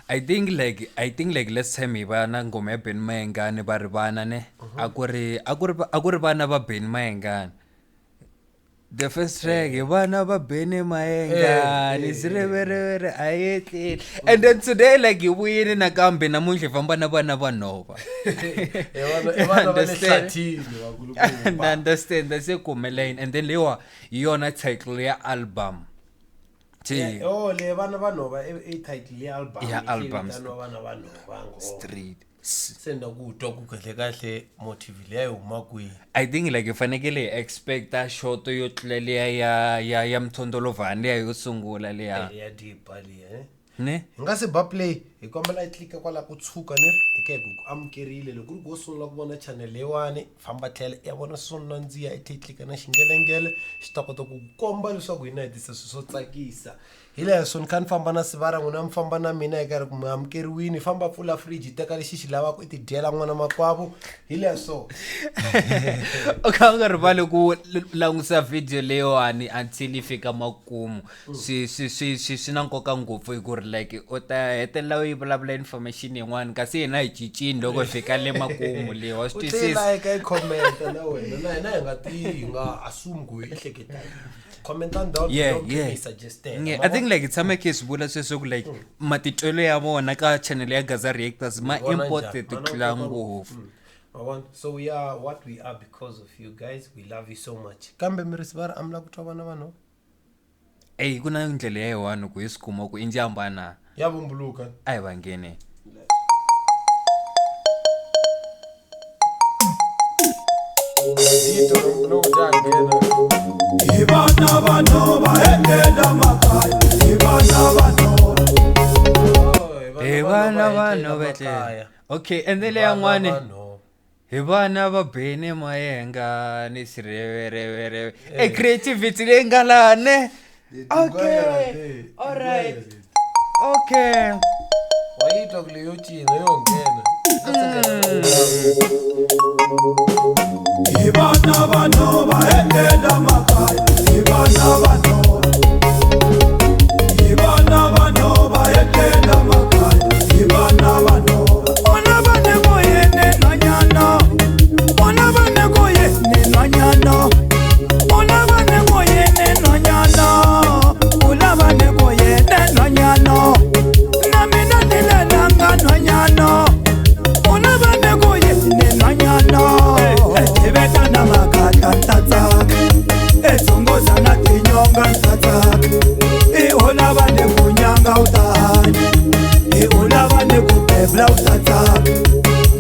I think like last time hi va na nghoma ya Benny Mayengani va ri vana ne, a ku ri vana va Benny Mayengani. The first track hi vana va Benny Mayengani, swireverevere a yi tleli. And then today like hi vuyile nakambe namuntlha, hi famba na vana va nhova. I vana va le Understand? hlathini vakulukumba. Understand, se kumela yini? And then leyiwa hi yona title ya album. Yeah, oh, le vana va nhova i title ya album. Ya Yi album. Vitaniwa vana va nhova ngo Street. Se ni ku twa ku kahle kahle motive leyi yi huma kwihi. I think like hi fanekele hi expecta shoto yo tlula liya ya mthondolovhani liya yo sungula liya. Ya dipa liya, eh? Ne. Hi nga se ba play, hi kombela hi tlika kwala ku tshuka ni ri hi ka hi ku ku amukerile. Loko ku ri ku wo sungula ku vona channel leyiwani, famba tlhela i ya vona swo nandziha, i tlhe i tlika na xingelengele xi ta kota ku komba leswaku hina hi tisa swilo swo tsakisa. Hi leswo ni kha ni famba na sivara, n'wina mi famba na mina hi karhi ku mi amukeriwini. Famba pfula fridge, teka lexi xi lavaka, i ti dyela n'wana makwavo. Hi leswo. U kha u nga rivali ku langusa video leyiwani until yi fika makumu. Swi na nkoka ngopfu hi ku ri like u ta hetelela u yi vulavula information yin'wana, kasi hina hi cincini loko hi fika le makumu leyi wa swi U twisisa. tlhela ka i commenta na wena, na hina hi nga ti hi nga assume ku i hleketa yini. Commenta down below, hi suggestela. Yeah, I think like hi tshame khe hi swi vula sweswo ku like matitwelo ya vona ka channel ya Gaza Reactors ma Vona important njhani? ku Ma na tlula nkoka. ngopfu. Ma vona? So we are what we are because of you guys. We love you so much. Kambe mi ri sivara, a mi lava ku twa vana vanhu. Eyi, ku na ndlela ya yi-one ku hi swi kuma ku i njhamba na. Ya vumbuluka. A hi va nghene. Loko dya nghena. Hi vana va nhova etlela makaya, hi vana va nhova. Hi vana va nhova etlela. Okay, and then leya n'wani, hi vana va Benny Mayenga ni swireverevereve e creativity leyi nga laha ne. Okay, alright, okay. Wa yi twa ku leyo cina yo nghena. Hi vana va nhova etlela makaya, hi vana va nhova, hi vana va nhova etlela makaya, hi vana va nhova. U lava ni ku yini nhwanyana? U lava ni ku yini nhwanyana? U lava ni ku yini nhwanyana? U lava ni ku yini nhwanyana? Na mina ni lelanga nhwanyana. U lava ni ku yini nhwanyana? Tiveta na makatla ntatsaka, edzunguza na tinyonga ntatsaka. I u lava ni ku nyanga u ta hanya, i u lava ni ku bebula u ta tsaka.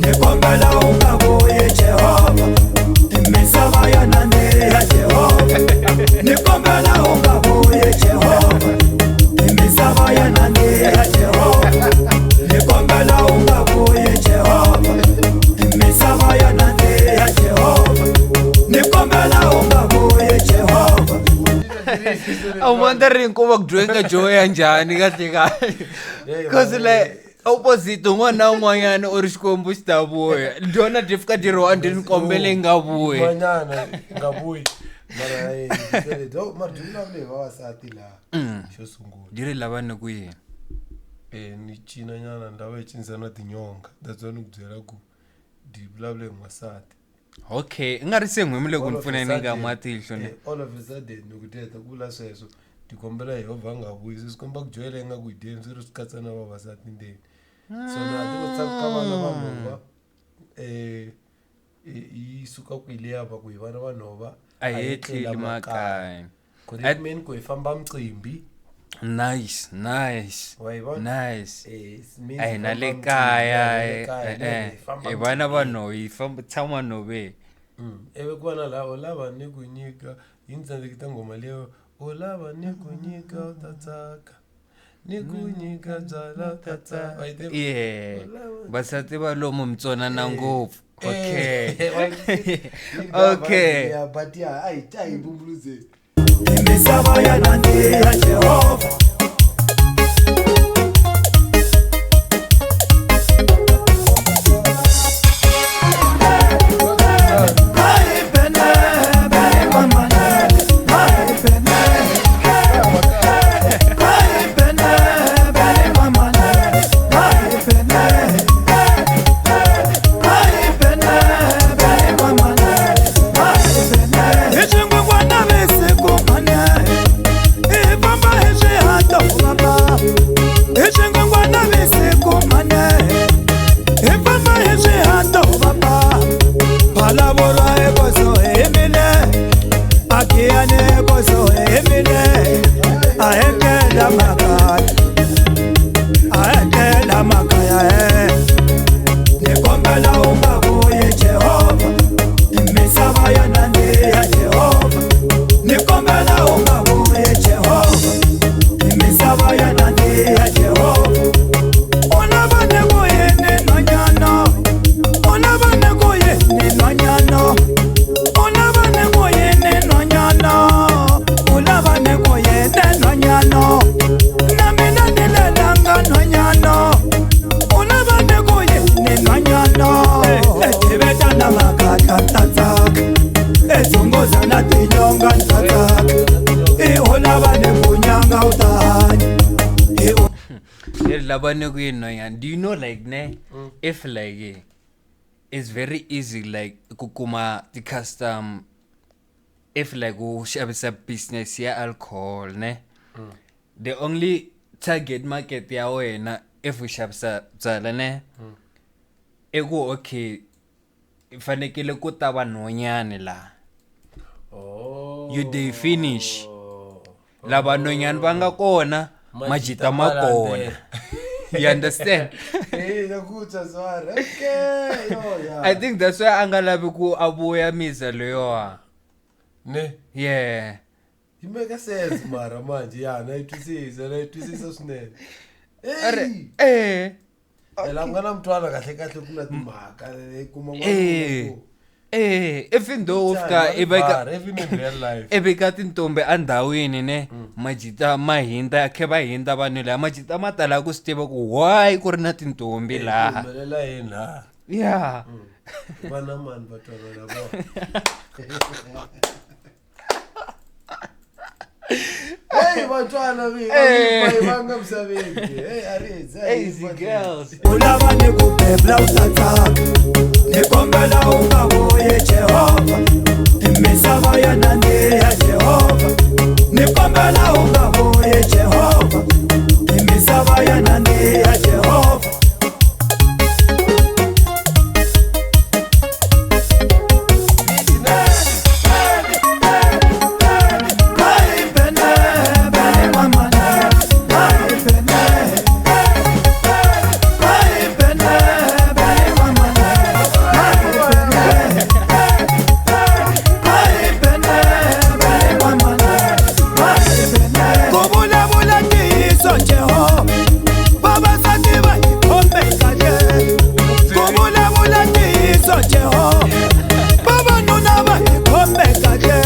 Ni kombela u nga vuyi Jehovha, misava ya nandziha Jehovha. Ni kombela u nga vuyi Jehovha, misava ya nandziha Jehovha. Ni kombela u nga vuyi Jehovha, misava ya nandziha Jehovha. Ni kombela u nga vuyi Jehovha. A wu wondering ku va ku dyiwe ka joe ya njhani kahle kahle, cause like opposite un'wana na un'wanyana u ri Xikwembu xi ta vuya, dyona dyi fika dyi ri one dyi ni kombele yi nga vuyi. Manyana nga vuyi, mara mara dyi vulavule hi vavasati laha xo sungula. Dyi ri lava ni ku yini? Ni cina nyana, ni lava hi cinisa na tinyonga. That's why ni ku byela ku dyi vulavule hi n'wansati. Okay, i nga ri se n'hwemi le ku ni pfuneni ka matihlo ne. All of a sudden loko ti heta ku vula sweswo, ti kombela Yehovha a nga vuyi, se swi komba ku joyela yi nga ku hi dyeni swi ri swi katsa na vavasati ndzeni. So na ti vutisa ku ka vana va nhova yi suka kwihi liya va ku hi vana va nhova. A hi etleli makaya. Could it mean ku hi famba micimbi? Nice, nice. Wa yi vona? Nice. It means A hi hi na le famba kaya. micimbi, hi na le kaya, hi famba hi vana va micimbi. nhova, hi famba tshama nhoveni. Ivi ku va na laha u lava ni ku nyika yi ni tsandzekisa nghoma leyo, u lava ni ku nyika u ta tsaka, ni ku nyika byala u ta tsaka. Wa yi tiva? Yeah. U lava- Vasati va lomu mi tsonana ngopfu. Okay. Okay. Okay. Yeah, but yeah, a hi vumbuludzeni. Misava ya nandziha Jehovha. makaya ni kombela u nga vuyi Jehova misava ya nandziha Jehova ni kombela u nga vuyi Jehova misava ya nandziha Jehova u lava ni ku yini nhwanyana u lava ni ku yini nhwanyana u lava ni ku yini nhwanyana u lava ni ku yini nhwanyana na mina ni lelanga nhwanyana u lava ni ku yini nhwanyana etivetana makatla ntatsaka edzunguza na tinyonga ntatsaka i u lava ni ku nyanga u ta hanya i u Leri lava ni ku yini nhwanyana do you know like ne if like it's very easy like ku kuma ti-custom if like u xavisa business ya alcohol ne the only target market ya wena if u xavisa byala ne i ku okay i fanekele ku ta vanhwanyani laha Oh. You they finish. Lava vanhwanyani va nga kona majita ma kona you understand Eh, na ku twa swara. Okay, yo, yeah. I think that's why a nga lavi ku a vuya miza leyowa Ne. yeah Yi make sense mara manje ya na yi twisisa na yi twisisa swinene. Are Hey. eh Phela ku nga na mutwana kahle kahle ku na timhaka i kuma eh eh even though u fika i veka even in real life. i veka tintombi endhawini ne majita ma hindza khe va hindza vanhu laha majita ma tala ku swi tiva ku why ku ri na tintombi laha Humelela yini laha? yeah Vana mani va twanana vona. Hey vatwana vi Eh. va nga misaveni. Hey a ri hezi, a ri Easy hezi. girls u lava ni ku bebula u ta tsaka ni kombela u nga vuyi Jehova misava ya nandziha Jehova ni kombela u nga vuyi Jehova misava ya nandziha Jehova Ku vulavula ntiyiso Jehova vavasati va hi khome kahle ku vulavula ntiyiso Jehova vavanuna va hi khome kahle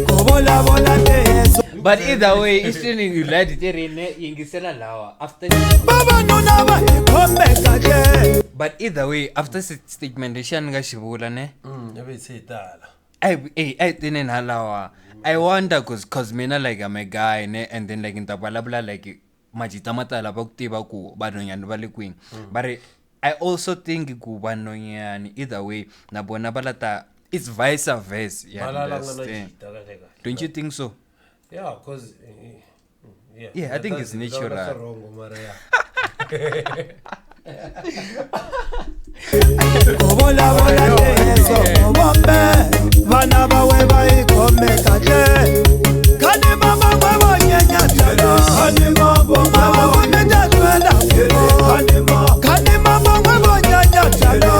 ku vulavula ntiyiso but either way i streaming you light tirhini yingisela lawa after vavanuna va hi khome kahle but either way after statement lexiya ni nga xi vula ne Ivi se hi tala. I I tini halawa I wonder cause mina like I'm a guy ne and then like ni ta vulavula like majita ma tala va ku tiva ku vanhwanyani va le kwini va ri I also think ku vanhwanyani either way na vona va la ta it's vice versa you Va la la nga na understand jita kahle kahle. don't you think so Yeah, cause yeah. Yeah, I think it's That's- natural. that's wrong mara yeah. ku vulavula ntiyiso vombe vana va we va hi khome kahle khani mama n'we vo nyenyatana mama wa mi ta twela khani mama n'we vo nyenyatana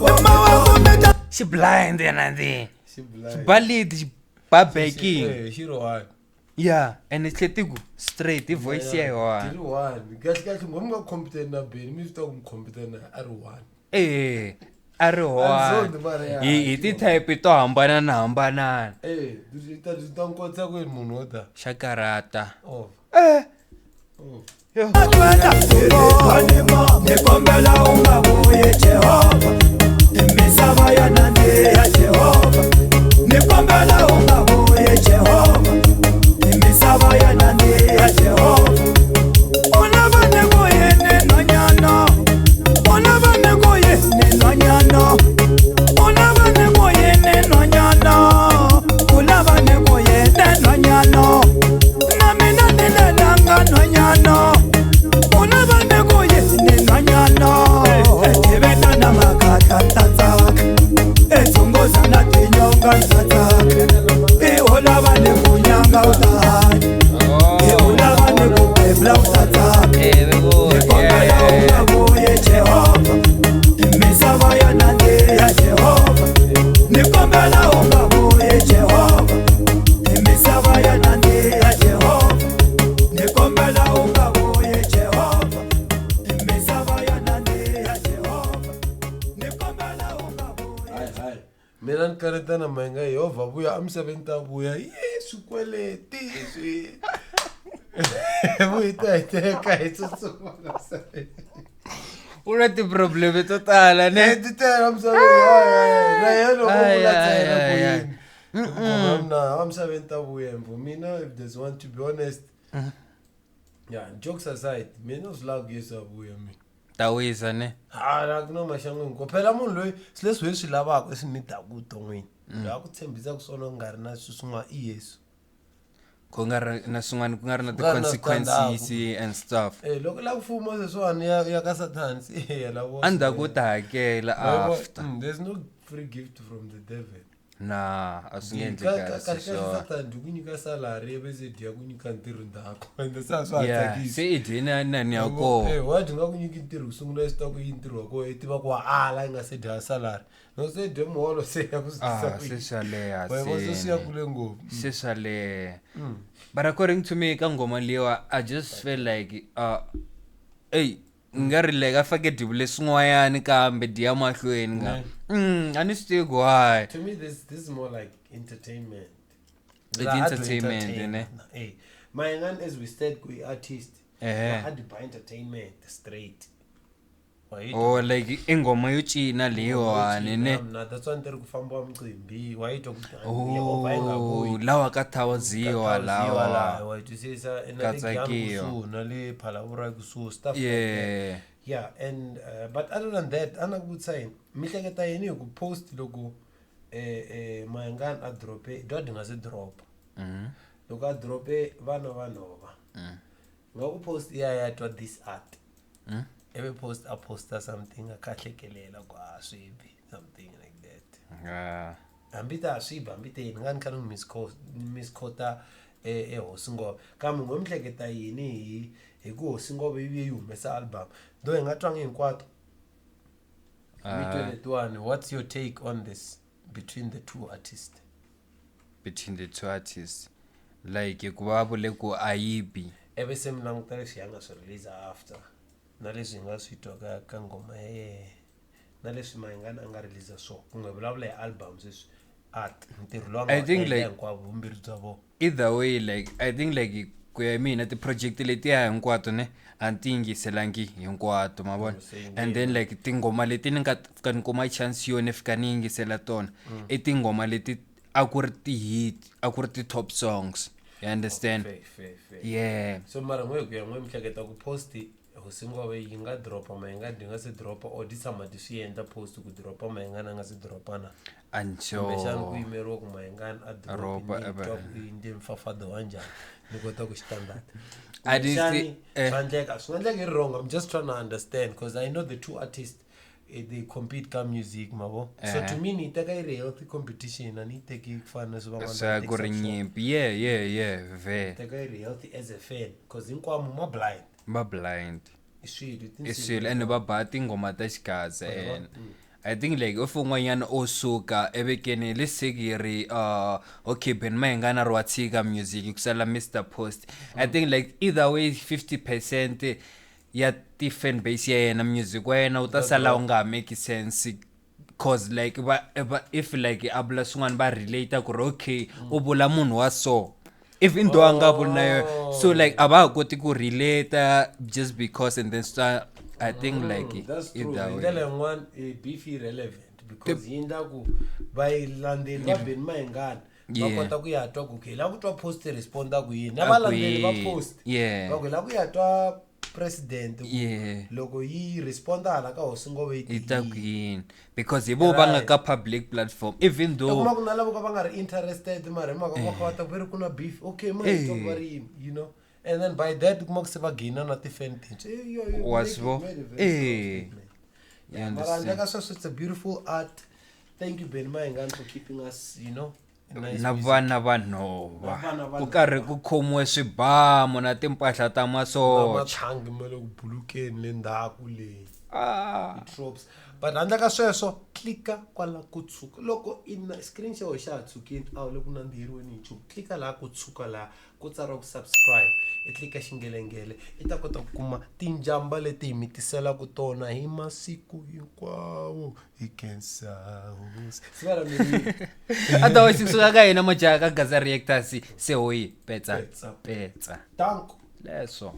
mama wa mi ta xi blind yena ndzi Xi blind. xi balidi xi babeking Eh, xi ri one. yeah and xi tlheti ku straight i voice ya Ti yona ri one. Kahle kahle ngo mi nga compete na Benny mi swi tiva ku mi compete na a ri one. eh a ri Anzondi mara ya. one hi ti type to hambanana hambanana Eh, ta ta n'wi kotisa ku yini munhu wo ta? xa karata Over. eh Over. yo twela ni kombela u nga vuyi Jehova misava ya nandziha Jehova ni kombela u nga vuyi Jehova misava ya nandziha Jehova u lava ni ku yini nhwanyana u lava ni ku yini nhwanyana u lava ni ku yini nhwanyana u lava ni ku yini nhwanyana na mina ni lelanga nhwanyana u lava ni ku yini nhwanyana Mina ni kanetana Mayenga Yehovha vuya emisaveni ta vuya ye swikweleti swi vuyi ta hi teka hi tsutsuma la misaveni. U na ti-problem to tala ne. Ti tele misaveni na yena loko Ay, vula ay, ntsena ku ay, ay. yini. Na wa misaveni ta vuya mvo mina if there's one to be honest. Yeah, jokes aside, mina swi lava ku Yesu a vuya mina. Ta wisa ne. Hala ku na maxangu hinkwawo phela munhu loyi swilo leswi hi swi lavaka i swi nidaka vuton'wini loyi a ku tshembisaka swona ku nga ri na swilo swin'wana i Yesu. Ku nga ri na swin'wana ku nga ri na Ku nga ri na ti-consequences and stuff. Eh loko la ku fuma sweswiwani ya ya ka Sathani se ya lavo. Endzhaku u ta hakela after. There's no free gift from the devil. Na a swi nge endli Ka- kahle kahle swona. Sathani dyi ku nyika salary ivi se dya ku nyika ntirho ndzhaku ende se a swa ha Yeah, tsakisi. se i dye na nani ya kona. Eh wa dyi nga ku nyiki ntirho ku sungula swi ta ku yi ntirho wa kona i tiva ku wa ala yi nga se dya salary. Loko se dye muholo se ya ku swi tisa Ah, ku se yini. swa leha Wa vona se swi ya se. kule ngopfu. Se swa leha. But according to me ka nghoma leyiwa I just feel like ey nga ri like a fake dyi vule swin'wanyani kambe dyi ya mahlweni nga. A ni swi tivi ku why. To me this is more like entertainment. It's La, a dyi entertainment, entertain. ne? Eh. Mayengani as we said ku i artist. Ehe. A dyi ba entertainment straight. Wa yi Or like i nghoma yo cina leyiwani ne. Mna that's why ni ri ku fambiwa micimbi wa yi twa ku Yehovha yi nga Oh, vuyi. lawa ka thawaziwa Lawa lawa. wa yi twisisa na Ka le Giyani tsakiwa. kusuhi na le Phalaborwa kusuhi stuff like that. Yeah. Yeah, and but other than that a na ku vutisa yini mi hleketa yini hi ku post loko Mayengani a drope dwa nga se drop loko a drope vana va nhova nga ku post ya ya twa this art ivi post a posta something a kha hlekelela ku a swi bi something like that Ah. hambi ta swi ba hambi te yini nga ni kha ni misquota e hosi ngove kambe ngo mi hleketa yini hi hi ku hosi ngove yi vuye yi humesa album though hi nga twangi hinkwato mi twe letiwani what's your take on this between the two artists Between the two artists like ku va vule ku a yi bi. ivi se mi languta leswi ya nga swi release after na leswi hi nga swi twa ka ka nghoma ya yehe na leswi Mayengani a nga release swona ku nga vulavula hi album sweswi art ntirho lowu a nga I wu think endla like- hinkwavo vumbirhi bya vona Either way like I think like ku ya hi mina ti-project letiya hinkwato ne a ni ti yingiselangi hinkwato ma vona and then like tinghoma leti ni nga fika ni kuma chance yo ni fika ni yingisela tona i tinghoma leti a ku ri ti-hit a ku ri ti-top songs you understand Fair, fair, fair. yeah so mara n'we hi ku ya n'we mi hleketa ku post hosi ngove yi nga dropa Mayengani yi nga se dropa or ti tshama ti swi endla post ku dropa Mayengani a nga se dropa na kumbexani ku anjo yimeriwa ku Mayengani a Dropa, dropi ni ebe. twa ku i ndle mfafado wa njhani ni kota ku xitandata A di Kumbexani si- eh. swa endleka swi nga endleka yi ri wrong I'm just trying to understand because I know the two artists they compete ka music mavo so Eh. to me ni yi teka yi ri healthy competition a ni yi teki ku fana na leswi van'wana va swa yi ku ri tekisaka swona. nyimpi yeah yeah yeah ve teka yi ri healthy as a fan because hinkwamo ma blind va blind i swilo i i swilo ende va ba tinghoma ta xigaza and I think like if un'wanyana o suka evekeni leseki yi ri okay Ben Mayengani a ri wa tshika music ku sala Mr Post I think like either way 50% ya ti-fan base ya yena music wa yena wu ta sala wu nga ha make sense cause like va if like a vula swin'wana va relate ku ri okay u vula munhu wa so even though a nga vuli na yona so like a va ha koti ku relate just because and then start I think like That's true. either Hi way ndlela yin'wana beef i relevant because yi endla ku va yi landzeli va Benny Mayengani va Yeah. kota ku ya twa ku okay hi lava ku twa post responda ku yini na A ku valandzeli va yini. post Yeah. va ku hi lava ku ya twa president ku Yeah. loko yi responda hala ka hosi ngove yi yi ta ti ku yini because hi vo va nga Right. ka public platform even u though kuma ku na lavo ka va nga ri interested mara hi mhaka ku va kha va ta ku ve ri ku na beef okay ma hi twa ku va ri yini you know and then by that u kuma ku se va gaina na ti-fan tintshwa Eh, yo, Wa make swi it- vo? made a very strong Eh. statement. You Yeah, mara understand? handle ka sweswo it's a beautiful art thank you Benny Mayengani for keeping us you know nice na music. vana va nhova Na vana va ku karhi ku khomiwe swibamu na timpahla ta Na masocha mathangi ma le ku bulukeni le ndzhaku le Ah. ti-tropes but handle ka sweswo tlika kwala ku tshuka loko i na screen xa wena xa ha tshukini a wu le ku nandziheriweni hi nchumu tlika laha ku tshuka laha Ku tsariwa ku subscribe i tlika xingelengele i ta kota ku kuma tinjamba leti hi mi tiselaka tona hi masiku hinkwawo hi khensa hosi sivara mi otherwise kusuka ka hina majaha ka Gaza Reactors se hoyi petsa Petsa. petsa danko leswo.